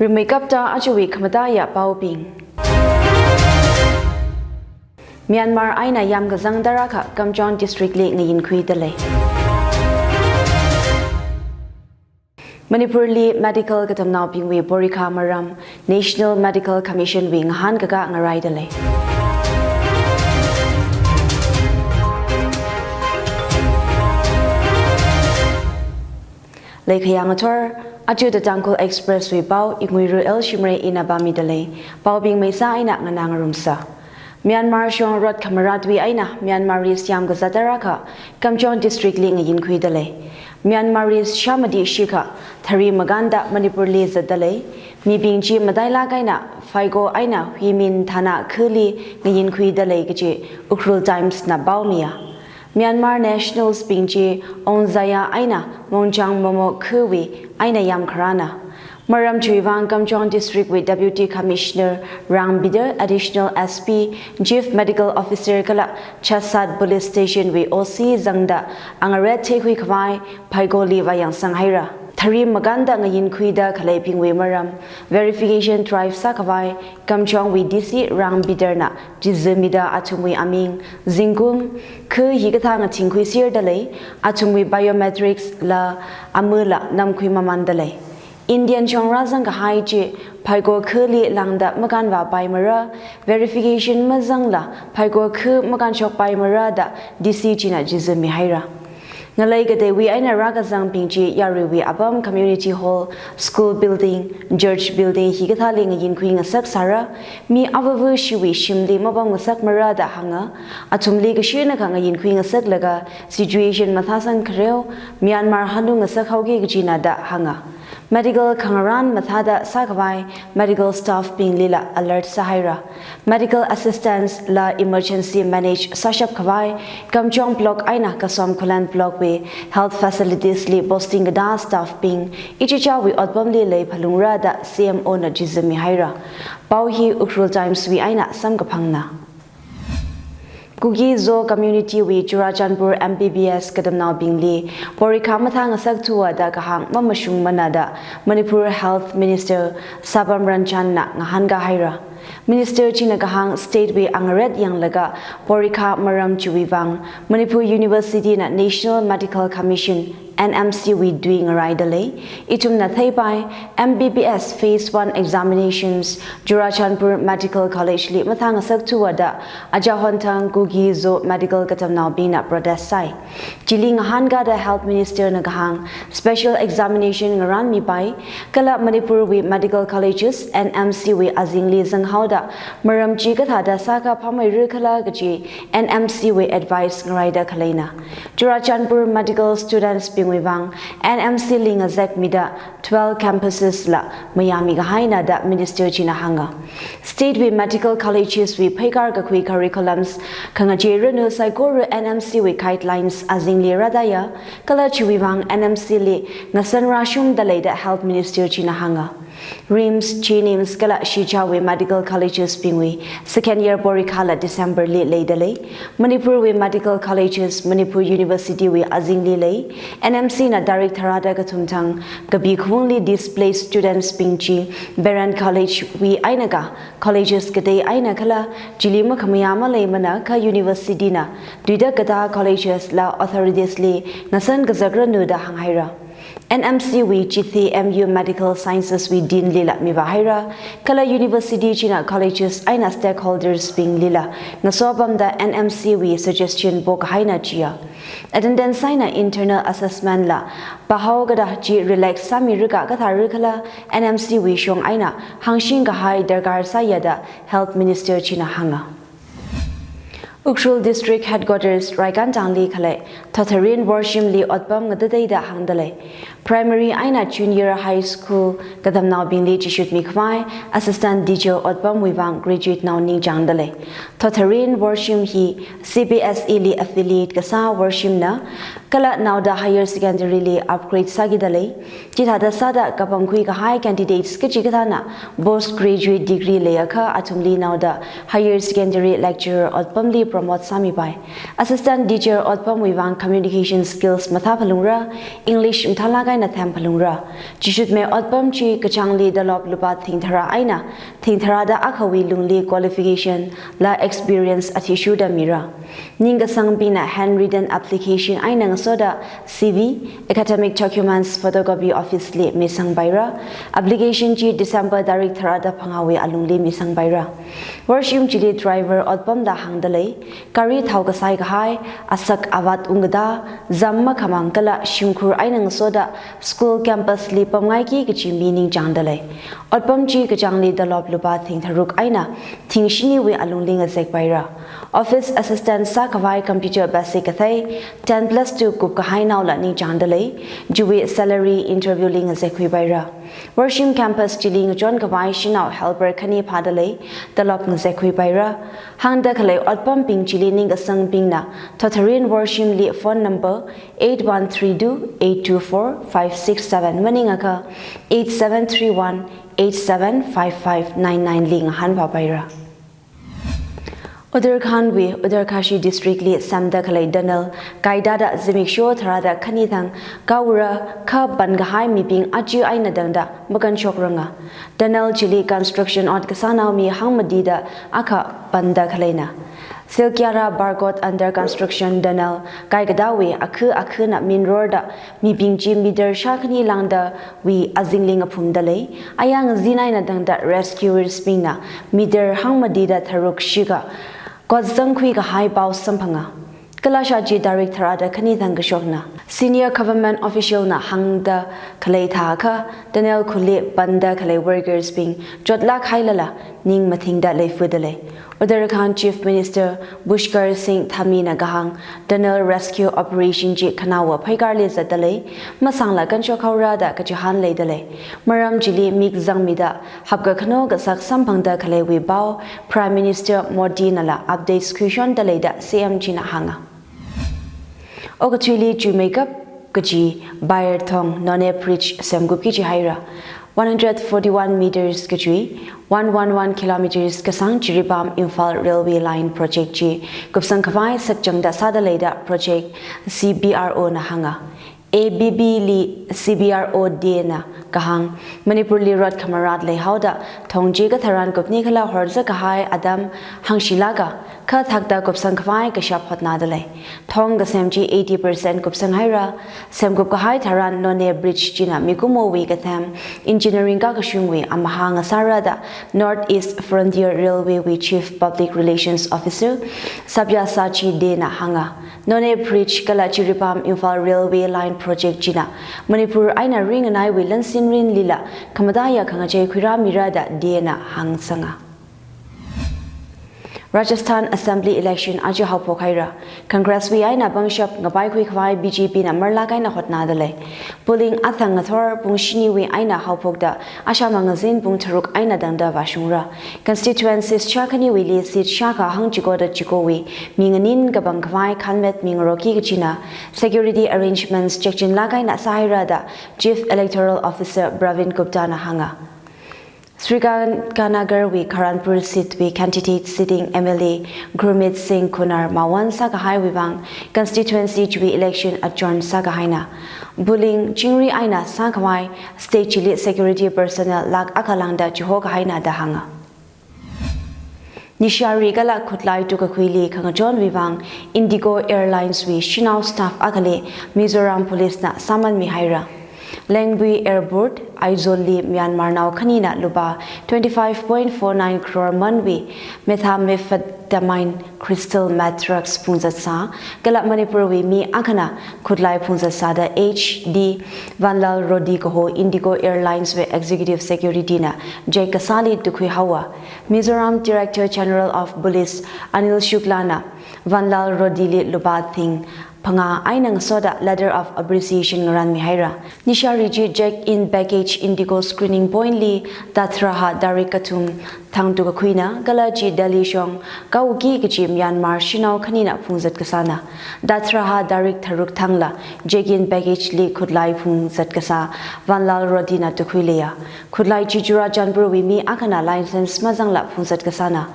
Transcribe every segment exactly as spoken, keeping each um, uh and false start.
Rimeikapta ajawui khamataiya paobing. Myanmar eina yamkazang tarākha Kamjong District li ngayinkhuida lei. Manipur li medical katamnaobingwui porikha maram National Medical Commission wui ngahānkakā ngaraida lei. Leikhayang athor, aja The Tangkhul Express wui pao Inguiru L Shimray ina pāmida lei. Paobing maisa eina nganā ngarumsa. Myanmar shong rot khamarā tui eina Myanmarese yamkazā tarākha Kamjong District li ngayinkhuida lei. Myanmarese shāmati shikha thari makānda Manipur li zatda lei. Mibing chi matailāk eina Phaiko eina Huimin Thana khali ngayinkhuida lei kaji Ukhrul Times na paomiya. Myanmar nationals bing chi Aung Zaïa eina Mongchang Momo khawui eina yamkharāna. Maram chiwui vang Kamjong District wui Deputy Commissioner Rang Bidar, Additional S P, Chief Medical Officer kala Chassad Police Station wui O C zangda angaret theikhui khavai Phaiko li vāyangsang haira. Thari makānda ngayinkhuida khaleibingwui maram verification drive sākhavai Kamjong wui D C Rang Bidar na chizamida athumwui aming, zingkum, kha hikathā ngathingkhuiserda lei, athumwui biometrics la amala namkhui mamanda lei. Indian shongra zangkahai chi Phaiko khali lāngda makānvāpaimara, verification mazangla Phaiko kha makānshokpaimara da D C china chizami haira. Ngalei kateiwui eina rākazangbing chi yaruiwui apam community hall, school building, church building hikathāli ngayinkhui ngasak sāra, mi avāva shiwui shimli mapam ngasakmara da hānga, athumli kashinakha ngayinkhui ngasaklaga situation mathāsang khareo, Myanmar hanung ngasak haoki kajina da hānga. Medical khangarān mathāda sākhavai medical staff binglila alert sāhaira. Medical assistance la emergency manage sāshap khavai Kamjong block eina Kasom Khullen block wui health facilities li posting katā staff bing ichichāwui otpamli leiphalungra da C M O na chizami haira. Pao hi Ukhrul Times wui eina samkaphangna. Kuki-Zo community wui Churachandpur M B B S katamnaobingli porikha mathāngasakthuwa da kahāng mamashungmana da Manipur Health Minister Sapam Ranjan na ngahānka haira. Minister china kahāng state wui angaret yanglaga porikha maram chiwui vang Manipur University na National Medical Commission N M C wui tui ngaraida lei. Ithumna theipai, M B B S Phase one examinations Churachandpur Medical College li mathāngasakthuwa da aja honthang Kuki-Zo medical katamnaobingna protest sāi. Chili ngahānkada Health Minister na kahāng special examination ngarānmipai, kala Manipur wui medical colleges N M C wui azingli zanghaoda maram chi kathāda sākha phāmeira khala kaji N M C wui advice ngaraida khaleina. Churachandpur medical students bingwui vang N M C li ngazekmida twelve campuses la mayāmi kahaina da Minister china hānga. State wui medical colleges wui pheikar kakhui curriculums khangacheiranu saikora N M C wui guidelines azingli rādaya, kala chiwui vang N M C li ngasan rāshungda lei da Health Minister china hānga. RIMS, JNIMS kala shichāwui medical colleges bingwui second year porikha la December li leida lei. Manipur wui medical colleges Manipur University wui azingli lei. N M C na tarik tharāda kathum thang kapi khaungli displaced students bing chi Beran College wui eina ka colleges katei eina kala chili makhamayā maleimana kha university na tuida katā colleges la authorities li ngasan kazakranu da hānghaira. N M C wui chithi M U Medical Sciences wui Dean lila mivāhaira, kala university china colleges eina stakeholders binglila ngasopamda N M C wui suggestion pokahaina chiya. Attendance eina internal assessment la pahao kada chi relax sāmira ka kathāra khala N M C wui shong eina hāngshing kahai darkar sāya da Health Minister china hānga. Ukhrul District Headquarters Raikantangli khalei Thotharin Worshim li otpam ngatateida hāngda lei. Primary eina Junior High School katamnaobingli chishutmi khavai Assistant Teacher otpamwui vang graduate nao ningchāngda lei. Thotharin Worshim hi C B S E li affiliate kasā Worshim na, kala naoda higher secondary li upgrade sākida lei. Chithāda sāda kapangkhui kahai candidates kachikathāna postgraduate degree leiakha athumli naoda higher secondary lecturer otpamli promote sāmipai. Assistant teacher otpamwui vang communication skills mathāphalungra, English mathālāk eina themphalungra. Chishutmei otpam chi kachāngli dolop lupā thingthara eina thingtharada akhawui lungli qualification la experience athishurda mira. Ningkasangbingna handwritten application eina ngasoda C V, academic documents photocopy office li misangpaira. Application chi December tarik tharada phangāwui alungli misangpaira. Worshim chili driver otpamda hāngdalei. Gari thao kasai kahai, asak avat ungkatā, zam makhamang kala shimkhur eina ngasoda school campus li pamngaiki kaji mi ningchāngdalei. Otpam chi kachāngli dolop lupā thingtharuk eina thingshiniwui alungli ngazekpaira. Office assistant sākhavai computer basic kathei ten plus two kupkahainaola ningchāngdalei. Chiwui salary interview li ngazekhuipaira. Worshim campus chili ngachonkhavai shanao helper khani phādalei, dolop ngazekhuipaira. Hāngda khalei otpambing chili ningkasangbingna thotharin Worshimli phone number eight one three two eight two four five six seven maningakha eight seven three one eight seven five five nine nine li ngahānphāpaira. Uttarakhand wui Uttarkashi district li semda khalei tunnel kaidada zimiksho tharada khani thang kaura kha pankahai mibing aja eina tangda makanshokrang. Tunnel chili construction ot kasānao mi hangmatida akha panda khaleina. Silkyara Barkot under construction tunnel kaikadawui akhu akhuna minrorda mibing chi meter shākhani lāngdawui azingli ngaphumdalei. Ayang zin eina tangda rescuers bingna meter hangmatida tharuk shikha kotzangkhui kahai pao samphanga. Kalasha chi tarik tharada khani thang kashokna. Senior government official na hāngda khalei thākha tunnel khuli panda khalei workers bing chotlāk hailala ning mathingda leifudalei. Uttarakhand Chief Minister Pushkar Singh Dhami na kahāng tunnel rescue operation chi khanaowa phaikarli zatdalei, masāngla kanshok haorada kachihān leidalei. Maram chili mik zangmida hapkakhano kasak samphangda khaleiwui pao Prime Minister Modi nala updates khuishondaleida C M china hānga. Okathuili chuimeikap kaji Bayer Thong Noney Bridge semkupki jihaira. One hundred forty-one meters kachui, one one one kilometers kasāng Jiribam Imphal Railway Line project chi kupsangkhavai sakchangda sādaleida project C B R O na hānga. A B B li C B R O D na kahāng, Manipurli rot khamarat leihaoda thong chi katharan kupni kala horzak kahai atam hangshilāka, kha thakta kupsangkhavai kashap hotnadalei. Thong kasem chi eighty percent kupsanghaira. Semkup kahai tharan Noney Bridge china mikumowui kathem engineering kakashungwui amahā ngasārada North East Frontier Railway wui Chief Public Relations Officer Sabyasachi De na hānga. Noney Bridge kala Jiribam Imphal Railway Line project china Manipur eina ringanaiwui lansin rinlila khamataiya khangachei khuirāmira da De na hāngsanga. Rajasthan Assembly election aja haophokhaira. Congress wui eina pangshap ngapaikhui khavai B J P na marlāk eina hotnadalei. Polling athang ngathor pung shiniwui eina haophokda ashā mangazin pung tharuk eina tangda vāshungra. Constituencies shākhaniwuili seat shākha hangchikoda chikowui mi nganin kapangkhavai khanmet mingaroki kachina security arrangements chekchinlāk eina sāhaira da Chief Electoral Officer Pravin Gupta na hānga. Sriganganagara wui Karanpur seat wui candidate sitting M L A Gurmeet Singh Kunar mawan sākahaiwui vang constituency chiwui election adjourn sākahaina. Polling chingri eina sākhavai state chili security personnel lakh akha lāngda chihokahaina da hānga. Nishari kala khutlai tukakhuili khangachonwui vang Indigo Airlines wui shanao staff akhali Mizoram Police na sāman mihaira. Lengpui Airport, Aizawl li Myanmar nao khanina lupā twenty-five point four nine crore manwui methamphetamine crystal meth drugs phungzat sā, kala Manipur wui mi akhana khutlai phungzat sāda H D Vanlal Rodi kaho Indigo Airlines wui executive security na check kasāli tukhui haowa. Mizoram Director General of Police Anil Shukla na Vanlal Rodi li lupā thing phangā eina ngasoda letter of appreciation ngaranmihaira. Nishari chi check-in baggage Indigo screening point li Dathraha tarik kathum thang tukakhuina, kala chi Delhi shong kaoki kachi Myanmar shanao khanina phungzat kasāna. Dathraha tarik tharuk thangla check-in baggage li khutlai phungzat kasā Vanlal Rodi na tukhuileiya. Khutlai chi Churachandpur wui mi akhana license mazangla phungzat kasāna.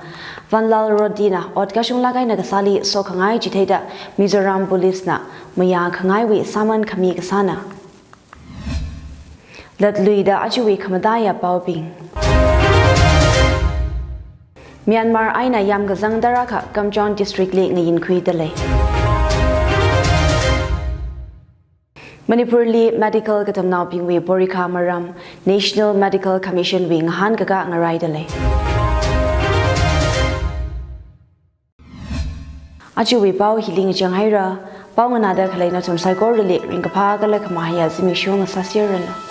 Vanlal Rodi na ot kashunglāk eina kasāli sokhangai chitheida Mizoram Police na mayākhangaiwui sāman khami kasāna. Latluida ajawui khamataiya paobing. Myanmar eina yamkazang tara akha Kamjong District li ngayinkhuidalei. Manipur li medical katamnaobingwui porikha maram National Medical Commission wui ngahānkakā ngaraidalei. Ajawui pao hili ngachang haira, pao nganāda khalei nathum saikorali ringkaphā kala khamahaiya zimiksho ngasāserranu.